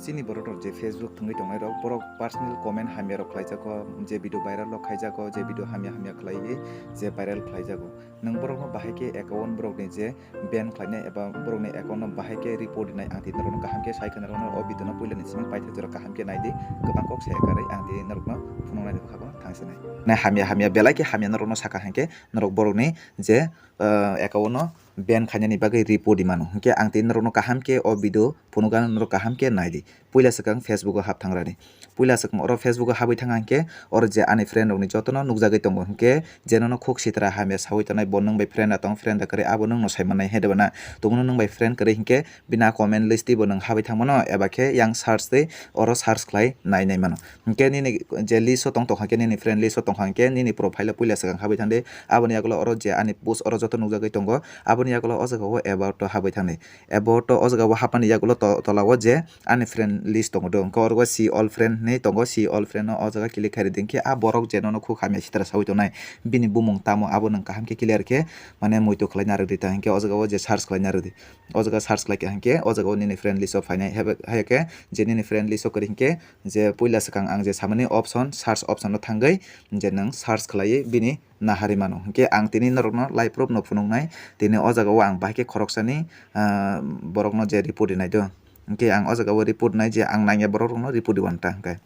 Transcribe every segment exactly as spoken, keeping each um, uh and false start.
Chini borok rok je Facebook thwngwi tongnai rok, borok personal comment hamya rok khlai jago, je video viral rok khai jago, je video hamya hamya khlaiwi je viral khlai jago. Nwng borokno bahai khe account borokni je ban khlainai eba borokni account no bahai khe report rinai, ang tini norokno kaham khe sai khe norokno o video no puila ni simi paithak jora kaham khe naidi, kwbang kok saya karwi ang tini norokno phunuknai rw kha bo thangsinai. Na hamya hamya belai khe hamya norokno saka hwnkhe norok borokni je, ah, account no ban khainani bagwi report di mano. Hwnkhe ang tini norokno kaham khe o video phunukgano norok kaham khe naidi. Puila swkang Facebook o hap thangrani. Puila swkang oro Facebook o habwi thang hwnkhe oro je ani friend rokni jotono nukjagwi tongo hwnkhe je nono khuk sitra hamya sawi tongnai bo nwng bai friend da tong, friend da kwrwi abo nwngno sai mannai he de bana. Tongmano nwng bai friend kwrwi hwnkhe bini a comment list twibo nwng habwi thang mano eba khe yang search twi oro search khlai nai nai mano. Hwnkhe nini je list o tong tong kha khe, nini friend list o tong kha hwnkhe nini profile o puila swkang habwi thang di. Aboni yagulo oro je ani post oro joto nukjagwi tongo, aboni yagulo o jaga o about o habwi thang di. About o o jaga o hapmani yagulo to-, tola o je ani friend list tongo do, hwnkhe oro o see all friend hinwi tongo, see all friend no o jaga click khai rwdi, hwnkhe a borok je nono khuk hamya sitra sawi tongnai, bini bumung tamo abo nwng kaham khe clear khe mane muitu khlai narwk di ta, hwnkhe o jaga o je search khlai narwk di, o jaga search khlai kha hwnkhe o jaga o nini friend list o phainai, haiba-, hai khe je nini friend list o kwrwi hwnkhe je puila swkang ang je samani option, search option o thangwi je nwng search khlaiwi bini naharwi mano. Hwnkhe ang tini norokno live proof no phunuknai, tini o jaga o ang bahai khe khoroksani, ah, borokno je report rinai do. Hwnkhe ang o jaga o report rinai je ang nangya borok rokno report rwna ta hwnkhe.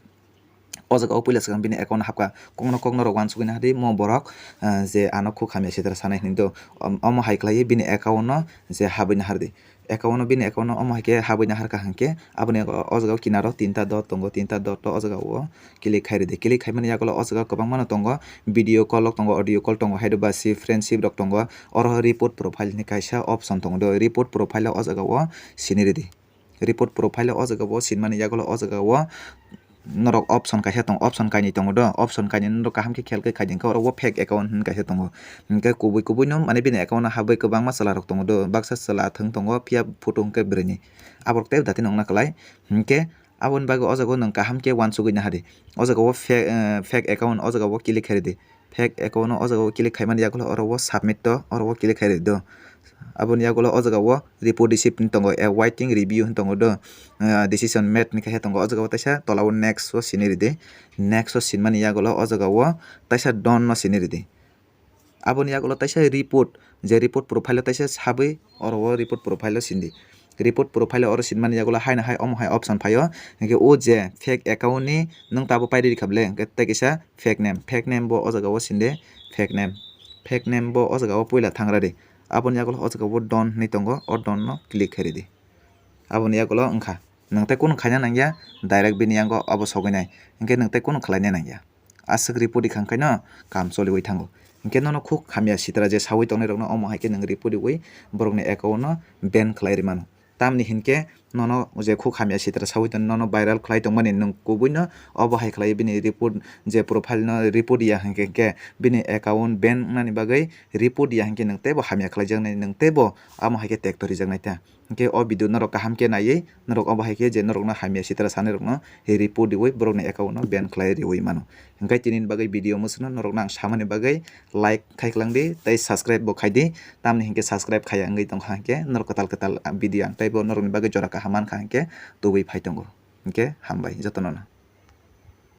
O jaga o puila swkang bini account hapkha, kokno kok norok uansugwi nahardi mo borok, ah, je ano khuk hamya sitra sanai hinwi do. Om-, omo hai khlaiwi bini account no je habwi nahardi. Account no bini account no omo hai khe habwi naharkha hwnkhe aboni o jaga o kinaro tinta dot tongo, tinta dot o jaga o click khai rwdi. Click khaimani yagulo o jaga o kwbangma no tongo, video call rok tongo, audio call tongo, haido ba si friendship rok tongo. Oro report profile hinwi kaisa option tongo do, report profile o jaga o sini rwdi. Report profile o jaga o sinmani yagulo o jaga o norok option kaisa tongo, option kainwi tongo do, option kainwi norok kaham khe khel khe khai di, hwnkhe oro o fake account hinwi kaisa tongo. Hwnkhe kubui kubui no mane bini account o habwi kwbangma chwla rok tongo do, baksa chwla thwng tongo phiya photo hwnkhe bwrwi ni. Aborok tei dati nongna kwlai. Hwnkhe aboni bagwi o jaga o nwng kaham khe uansugwi nahardi. O jaga o fa-, eh, fake account o jaga o click khai rwdi. Fake account no o jaga o click khaimani yagulo oro o submit to, oro o click khai rwdi do. Aboni yagulo o jaga o report receipt hinwi tongo, a waiting review hinwi tongo do. Ah, decision made hinwi khe tongo o jaga o, taisa tola o next o sini rwdi. Next o sinmani yagulo o jaga o taisa done no sini rwdi. Aboni yagulo taisa report, je report profile o taisa sabwi oro o report profile o sindi. Report profile o oro sinmani yagulo haino hai omo hai option phaio. Hwnkhe o je fake account ni nwng tabo pairi rikha ble, hwnkhe tei kisa fake name. Fake name bo o jaga o sinde, fake name. Fake name bo o jaga o puila thangra di. Aboni yagulo o jaga o done hinwi tongo, o done no click khai rwdi. Aboni yagulo wngkha. Nwng tei kunu khaina nangya, direct bini yango obo sogwi nai. Hwnkhe nwng tei kunu khlaina nangya. Aswk report rikha hwnkhe no kam choliwi thango. Hwnkhe nono khuk hamya sitra je sawi tongnai rokno omo hai khe nwng report riwi borokni account no ban khlai rwmano. Tamni hinkhe nono je khuk hamya sitra sawi tong, nono viral khlai tongmani nwng kubui no obo hai khlai bini report je profile no report ya hinkhe, hinkhe bini account ban wngnani bagwi report ya hinkhe nwng teibo hamya khlaijaknai, nwng teibo amo hai khe tekto rijaknai ta. Hinkhe o video norok kaham khe naiwi norok obo hai khe je norokno hamya sitra sanai rokno report riwi borokni account no ban khlai riwi mano. Hinkhe tini bagwi video mwswkno norokno ang samani bagwi like khai kwlangdi tei subscribe bo khaidi, tamni hinkhe subscribe khaiya wngwi tongkha hinkhe norok kwtal kwtal video ang teibo norokni bagwi jora kaham mankha hinkhe tubui phai tongo. Hinkhe hambai jotono no.